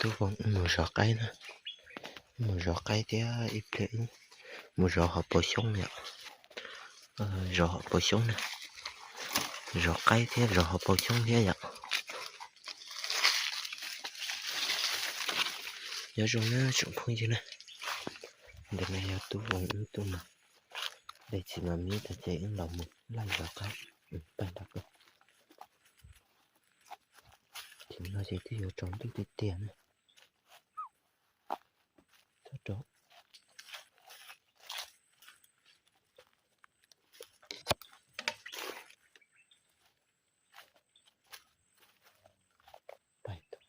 Tub Voos wb mus zov qaib na, wb mus zov qaib thiab ib pliag wb mus zov hauv paus xyoob yom. Zov hauv paus xyoob na, zov qaib thiab zov hauv paus xyoob thiab yom. Nyob zoo na tsoom phooj ywg na, ntawm no yog Tub Voos wb tuaj mus de txiv mas mib tag ces wb los mus laij zov qaib. Pais nrog koj. Tim no ces twb yuav tsaus ntuj tiag tiag na. Txhob rau. Pais tau.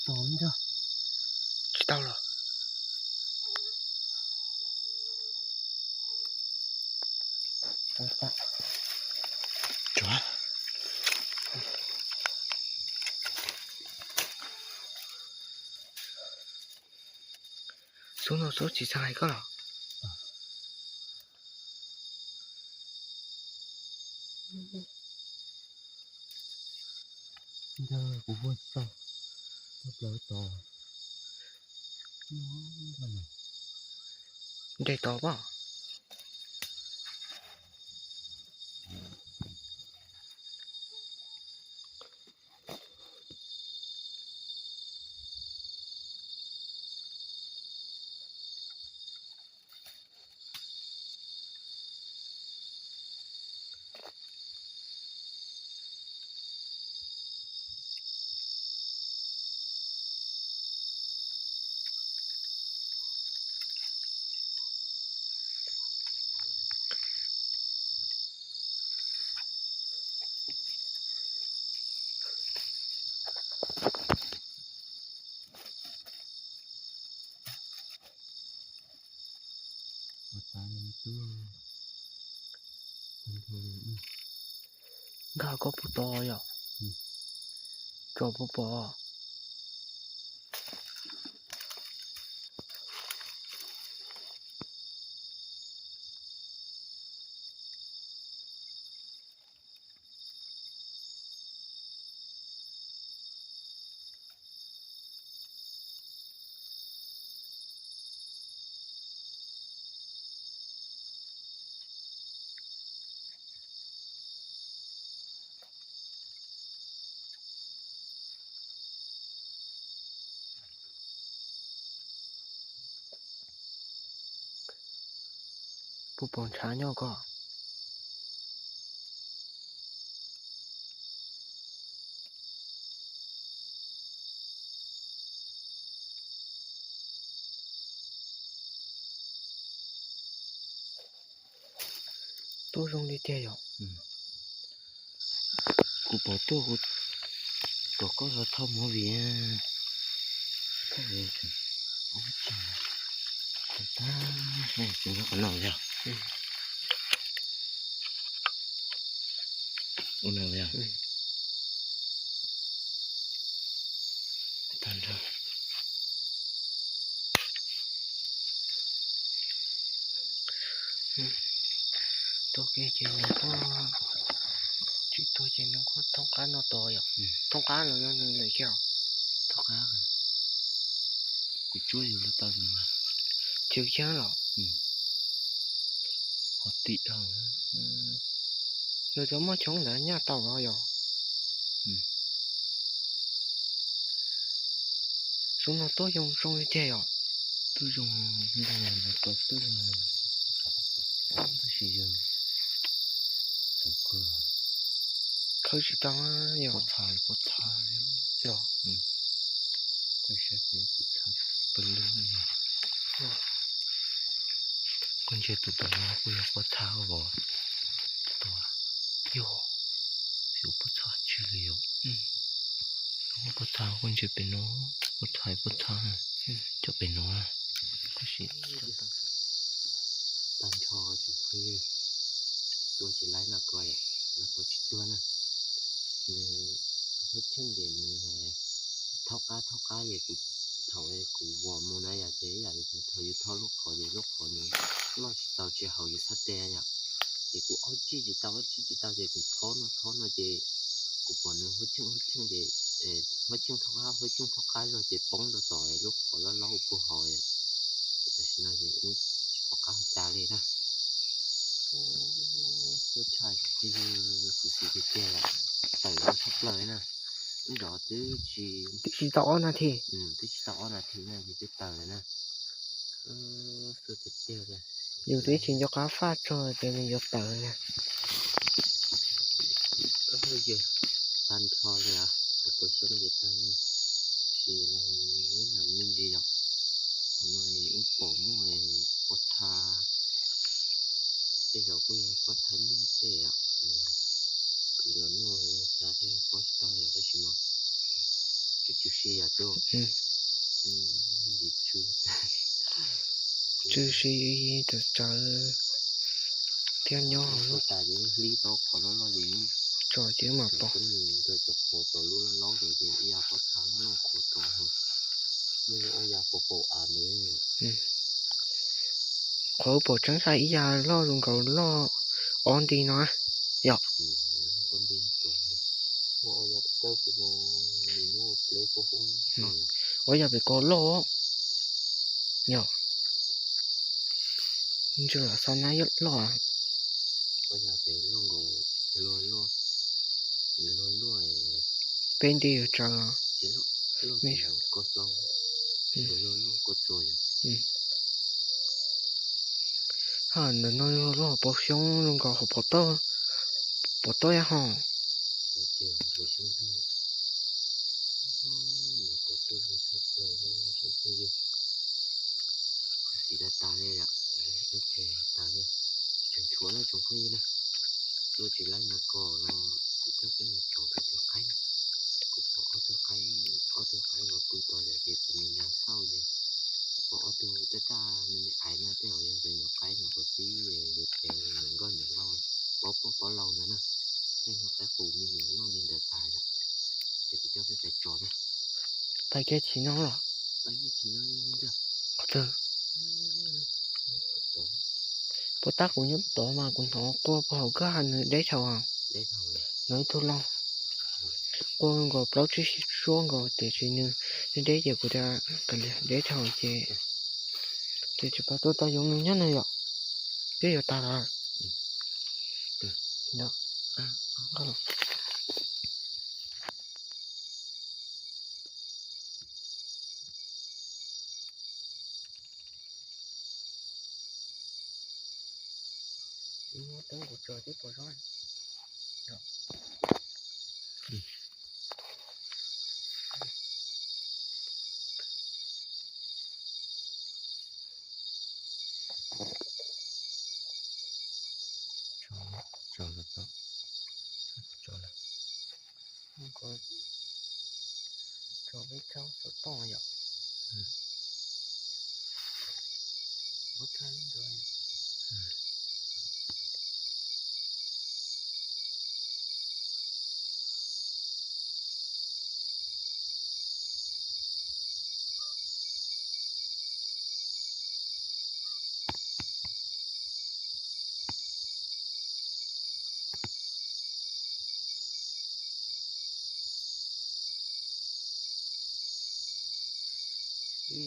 tau ntag. Tsis tau los. Xub no xub tsis xav hais koj los. Ntawd kuv vuag tsis tau, vuag plaws tod. Nres tod pob. Nkag koj puag tod yom? Tso puag pom. Puas pom ntshav nyob koj? Tuaj zoo li tiag yom. Kuv pom tuaj kuv kom koj los thauj movie. Thauj movie. Ua tsaug. Tag, nyob qhov no yog. Ua no yog. Tag nrho. Tuaj kiag ces nws quaj, tsis tuag ces nws quaj thoob qab no tod yom. Thoob qab no nws lawm kiag. Thoob qab. Kuv tsuab yus los tau yus mas. Chwv kiag los. Qhov tim dhau. Yus cov muaj choob ntawd nyaj tau los yom. Xub no tuaj zoo zoo li tiag yom. Tuaj zoo, ntawd tuaj zoo, tab sis yog thaum kawg khawb tsis tau yom. Pob txha, pob txha los. Koj saib peb pob txha pawg lug no. Koj ntsia tus tom no kuj yog pob txha os. Tus tom yog, yog pob txha tsw li yom. Pob txha koj ntsia pem no, pob txha pob txha, cov pem no. Tab sis tag nrho tsoom phooj ywg, tua tsis laib no ko, no ko tsis tuag na. Nws hub cheej ces nws thaub qab thaub qab ces kuv, thaum kuv vos mus na yom, ces ib yam li thaum yus thob lub qhov ces lub qhov nws noj tsis tau tsis haus yus xab tes yom. Ces kuv ob tsij tsis tau ob tsij tsis tau ces kuv thob no thob no ces kuv pom nws hub cheej hub cheej ces, hub cheej thaub qab hub cheej thaub qab zog ces poob rau tom lub qhov loj loj puag hauv. Ces tam sim no ces wb tsis pom qab ua cas li na. Tuaj tshaj kuv xim tiag tiag, tawm tshaj plaws na. Wb nrov twb tsis, twb tsis tau ob nas this, twb tsis tau ob nas this na ces twb tawm lawm na. Xub tiag tiag li. Yus twb tsis nco qab faj tso ces nws yuav tawm na. Tag nrho li, qhov puas xyoob ces tag no, tsis los ib yam me ntsis yom. Qhov no wb pom muaj pob txha, tej zaum kuj yog pob txha nyuj tej yom. Kwv los noj xav thiab paub tsis tau yom, tab sis mas Tsw si yam tu. Tsw si tawv tawv thiab nyob. Tso ces mam pom. Qhov pom tseeb hais ib yam loj zoo nkaus loj ob nti no yom. Ob yam pem ko loj yom. Ntshe lam xa nab loj. Peb nti yuav tsaws. Ha, ntawm no yog lub hauv paus xyoob zoo nkaus hauv paus toj, paus toj yab hos. Tsis tas li, tseem tshuav no tsoom phooj ywg na. Tuaj tsis laib no ko los kuv coj peb mus tsom peb tus qaib na. Kuv pom ob tug qaib, ob tug qaib los pw tod yom, ces kuv mus nyas xauj ces kuv pom ob tug tab tab me me aiv na, tej zaum yog cov nyuam qaib nyuam qus tib yuav tiav nyuam nkauj nyuam lauj, pob poj pob laus ntawd na. Tej nyuam qaib qus me nyuam noj li ntawd tas yom. Ces kuv coj peb pais tso na. Pais kiag chim no los? Qhov twg? Puas tab kuv nyob tod mas kuv hnov qua puag hauv koj hais nws deb dhau. Hnov ib tug laug qua nkaus plaub tsib suab nkaus tiam sis nws deb deb ces kuv tias kav liam deb dhau ces, ces tsis pab tuaj tau yoov nws nyob no yom. Twb yuav tas lawm. Muab teeb kuv tso tib puas zoo. Tso lawm tau. Tso lawm. Tso peb tsaub xov tooj yom. Muab tsaub ntawd.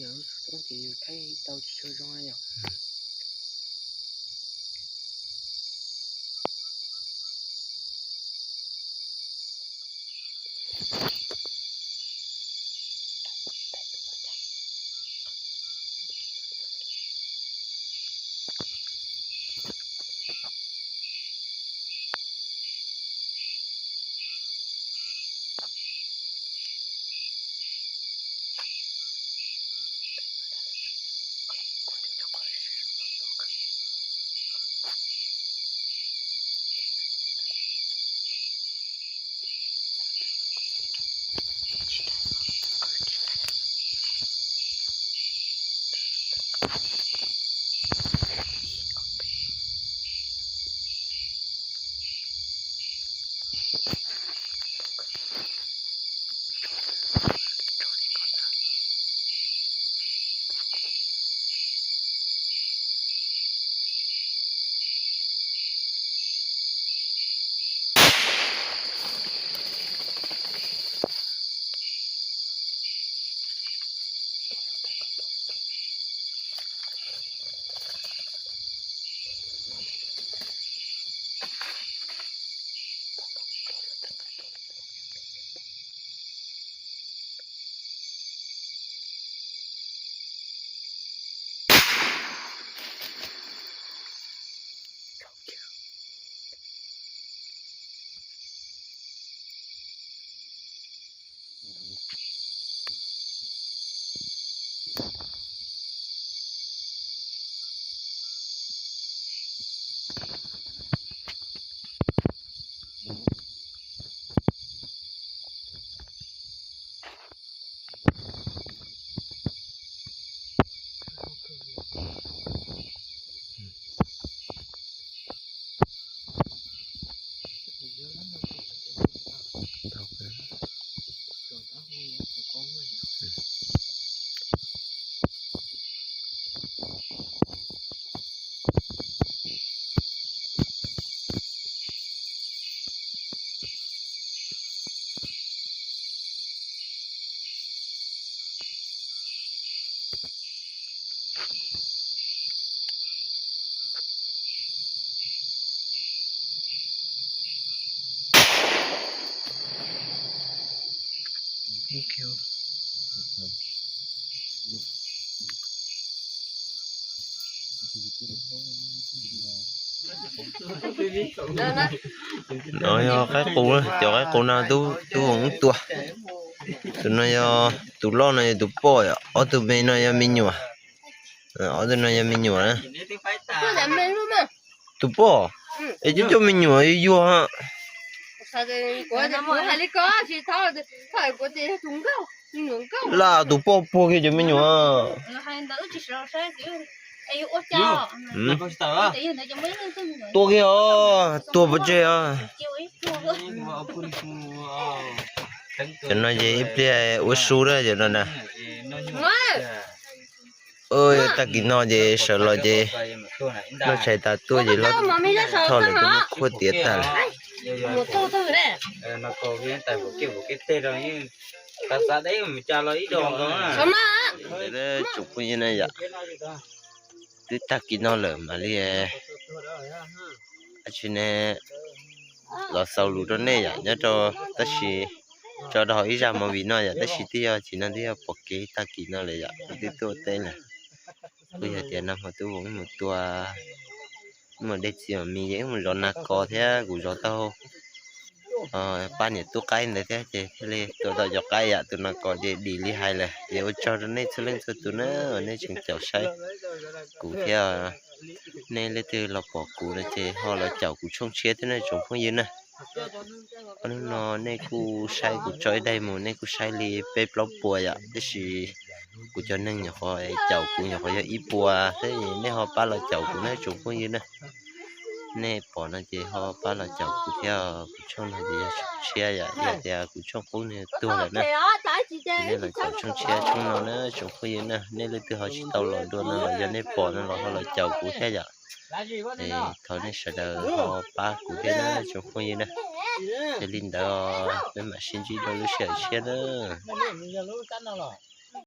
Yog lub xov tooj ces yus thaij tau tsis tshua zoo yom. No yog qaib qus, cov qaib qus no tub voos tua. Tus no yog tus loj, no yog tus poj, ob tug me no yog me nyuam. Ob tug no yog me nyuam na. Tus poj, es cov coj me nyuam yuag. Laj tus poj puag kiag cov me nyuam. Tua kiag os, tuag pov tseg os. Cov no ces ib pliag ua su na cov no na. Tag kis no ces sawv los ces noj tshais tas tuaj ces los thoj lawm, tuaj muab khuab tiav tag lawm. Tsoom phooj ywg na yom, twb tag kis no lawm mam li, tsis ne, los xaus lus rau nej yom, nyob rau, tab sis tso rau hauv ib zaj movie no yom, tab sis twb yog chim no twb yog pom kev tag kis no lawm yom, twb tuaj teb lawm. Kuj yog tias nag hmo tub voos mus tua, mus de txiv mam mis ces wb mus zov nas kos thiab kuv zov tau pab niam tub qaib ntawd thiab ces thiaj li tua tau cov qaib yom, tus nas kos ces dim li hais lawm. Ces ua tsaug rau nej txhua leej txhua tus na uas nej tseem caum saib kuv thiab. Nej leej twg los pom kuv no ces ho los caum kuv tshooj tshiab thiab na tsoom phooj ywg na. Ob hnub no nej kuj saib kuv tso ib daim mus nej kuj saib li peb plaub puas yom, tab sis kuv cov neeg nyuam qhuav caum kuv nyuam qhuav yog ib puas thiab, nej ho pab los caum kuv na tsoom phooj ywg na. Nej pom no ces ho pab los caum kuv thiab, kuv tshooj no ces yog tshooj tshiab yom, yog tias kuv tshooj qub no tuag lawm na, nej los caum tshooj tshiab tshooj no na tsoom phooj ywg na. Nej leej twg ho tsis tau los dua no los yog nej pom no los ho los caum kuv thiab yom. Thov nej sawv daws ho pab kuv thiab na tsoom phooj ywg na. Yog li ntawd peb mam sib ntsib dua lub sij hawm tshiab na.